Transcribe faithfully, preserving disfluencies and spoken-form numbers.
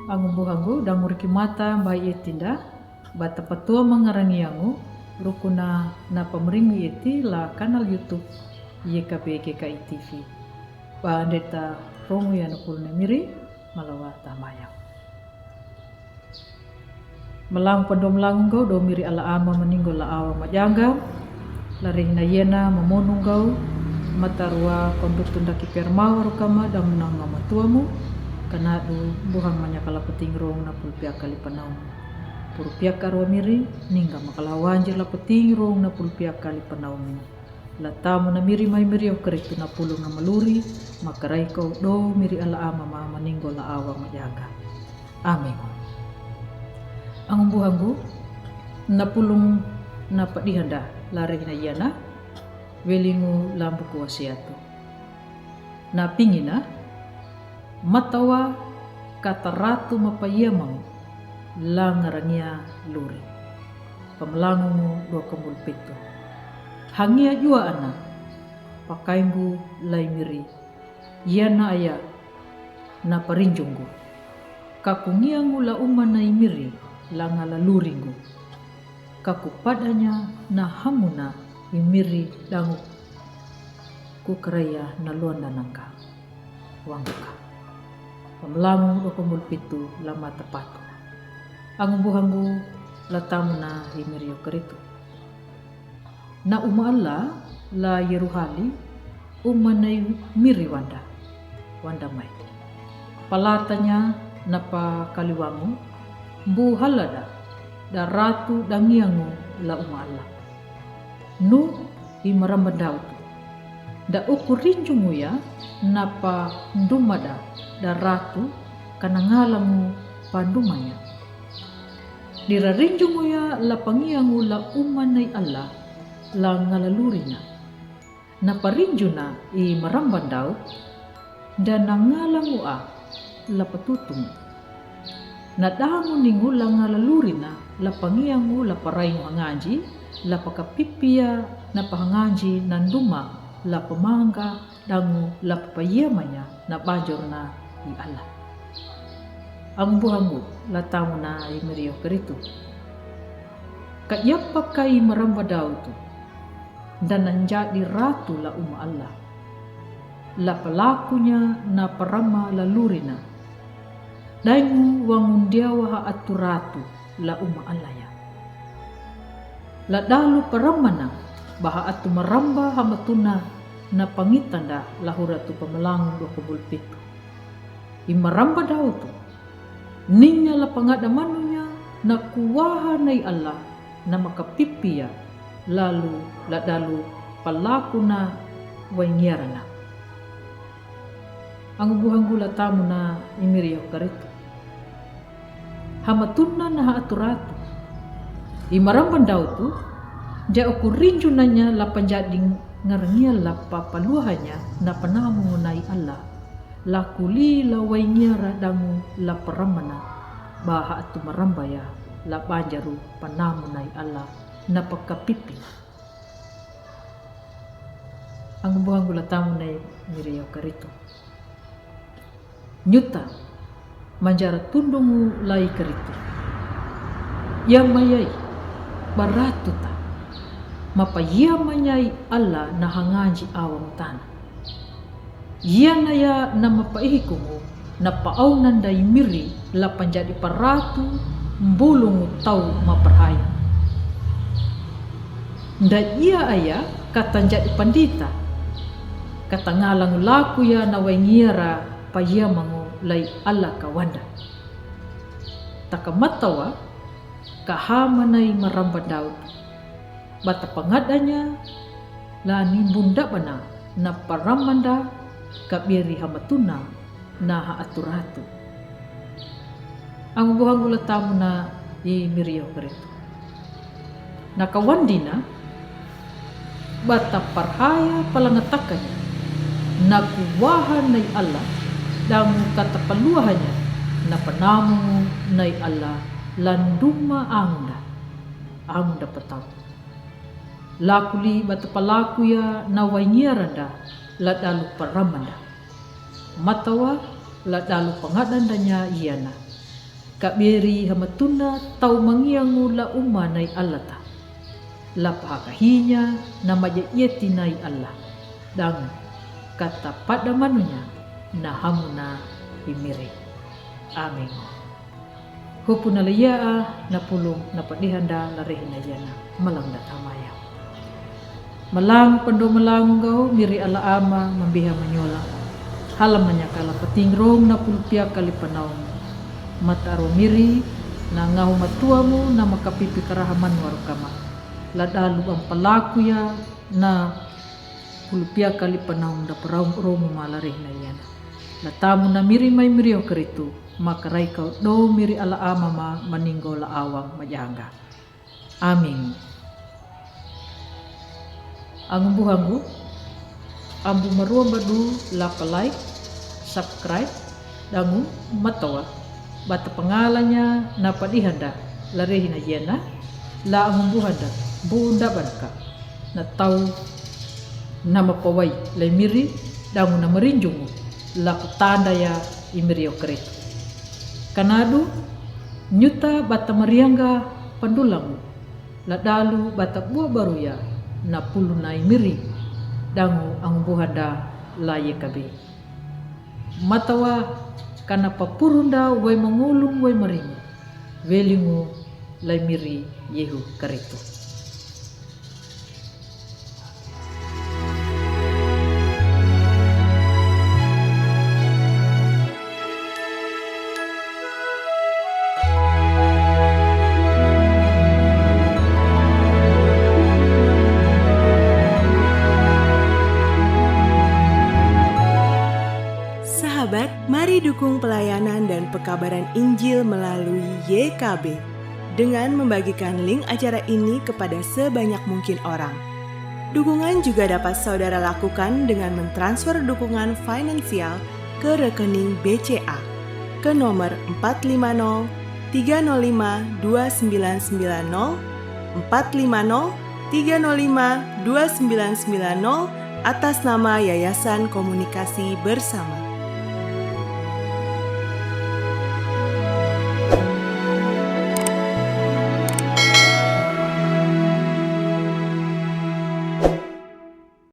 Angu buhangu, danguriki mata mbai etinda, bata patua mangarangi angu, rukuna na pamringi eti la kanal YouTube Y K B G K I T V. Ba andeta rongu ya na pulne miri, malawa tamaya. Malang pandom langu gau do miri ala ama maningo la awa majanga. Lari hina yena mamonung gau matarua konduk tundaki permawa rukama damunanga matuamu. Kanadu buhang manyakala peting rong na pulpia kali panaum. Purpia karua miri ningga makala wanjir la peting rong na pulpia kali panaum. La tamu na miri mai miri o keritu na pulung na maluri, makarai kau do miri ala ama ma maningo la awa majaga. Amin. Angu buhangu, na pulung na padihanda lari na yana, welingu lambuku wasiatu. Na pingina, matawa kata ratu mapayamamu, la ngarangia luri. Pamalangumu dua kemul pitu. Hangia jua ana, pakaingu lai miri. Yana aya, na parinjungu. Kakungiangu la uma na imiri, la ngala luringu. Kakupadanya na hamuna imiri dangu kukaraya na luanda nangka. Wanguka. Pamalangu dua kemul pitu la matapatu. Angu buhangu la tamu na imiri o keritu. Na uma ala la yeruhali uma na imiri wanda. Wanda mai. Palatanya na pakaliwangu, buhalada, da ratu dangiangu la uma ala. Nu imaramba dautu. Da uku rinjungu ya na pandumada da ratu kanangalangu pandumanya. Dira rinjungu ya la pangiangu la uma nai ala la ngalalurina. Na parinjuna imaramba dautu. Da nangalangu a la patutungu. Na dangu ningu la ngalalurina la pangiangu la paraingu hanganji la pakapipia na pahanganji na nduma la pamanga dangu la papayamanya na banjurna i ala. Angu buhangu la tamu na imiri o keritu. Ka yapa kai maramba dautu. Da nanjadi ratu la uma ala. La palakunya na parama la lurina. Daingu wangundiawa ha atu ratu la uma ala ya. La dalu paramana baha atu maramba hamatuna na pangitanda lahuratu pamalangu dua kebul pitu. Imaramba dautu. Ninga la pangada manunya na kuwaha nai ala na makapipia lalu la dalu palakuna waingiarana. Angu buhangu la tamu na imiri o keritu. Hamatuna na ha atu ratu. Imaramba dautu, ja uku rinjunanya la panjadi ngarangia la papaluahanya na panamu nai ala. La kuli la waingiara dangu la paramana baha atu maramba ya la banjaru panamu nai ala na pakapipi. Angu buhangu la tamu nai miri o keritu. Nyuta manjara tundungu lai keritu. Ia mayai baratuta mapa ia manyai ala na hanganji awa mutana. Ia naya na mapa ihikungu na paaunanda imiri la panjadi paratu mbulungu tau maparhaya. Nda ia aya kata njadi pandita kata ngalangu laku ya na waingiara payamangu lai ala kawanda. Takamatawa kahamanai maramba dautu. Bata pangadanya la nimbundabana na paramanda kabiri hamatuna na ha atu ratu. Angu buhangu la tamu na imiri o keritu. Na kawandina bata parhaya palangatakanya na kuwaha nai ala dangu kata paluahanya na panamu nai ala la nduma angunda angunda patau. La kuli bata palaku ya na waingiaranda la dalu paramanda. Matawa la dalu pangadandanya iana. Ka biri hamatuna tau mangiangu la uma nai Allah ta. La pahakahinya na maja ieti nai Allah. Dang kata pada manunya na hamuna imiri. Amin. Hopuna la ia a na pulung na padihanda la rehina iana malangda tamaya. Malang pando malang gau miri ala ama mambiha manyola. Hala manyakala patingrong na pulpia kali panaung. Mata aro miri na ngahu matuamu na makapipi karaha manu aro kama. La dalu bang palaku ya na pulpia kali panaung da parau romu mala rehina iana. La tamu na miri mai miri o keritu. Makarai kau do miri ala ama ma maninggo la awang majanga. Amin. Angumbuhangu, ambu marua badu la palai, subscribe, dangu matawa. Bata pangalanya na padihanda la rehina iana la angumbuhanda bunda banka. Na tau na mapawai lai miri dangu na marinjungu la kutanda ya imiri o keritu. Kanadu nyuta bata marianga pandulamu la dalu bata bua baruya na puluna imiri dangu angumbuhanda la yekabe. Matawa kana papurunda wai mangulung wai maringu. Welingu lai miri Yehu keritu. Sahabat, mari dukung pelayanan dan pekabaran Injil melalui Y K B dengan membagikan link acara ini kepada sebanyak mungkin orang. Dukungan juga dapat saudara lakukan dengan mentransfer dukungan finansial ke rekening B C A ke nomor empat lima nol tiga nol lima dua sembilan sembilan nol, empat lima nol tiga nol lima dua sembilan sembilan nol, atas nama Yayasan Komunikasi Bersama.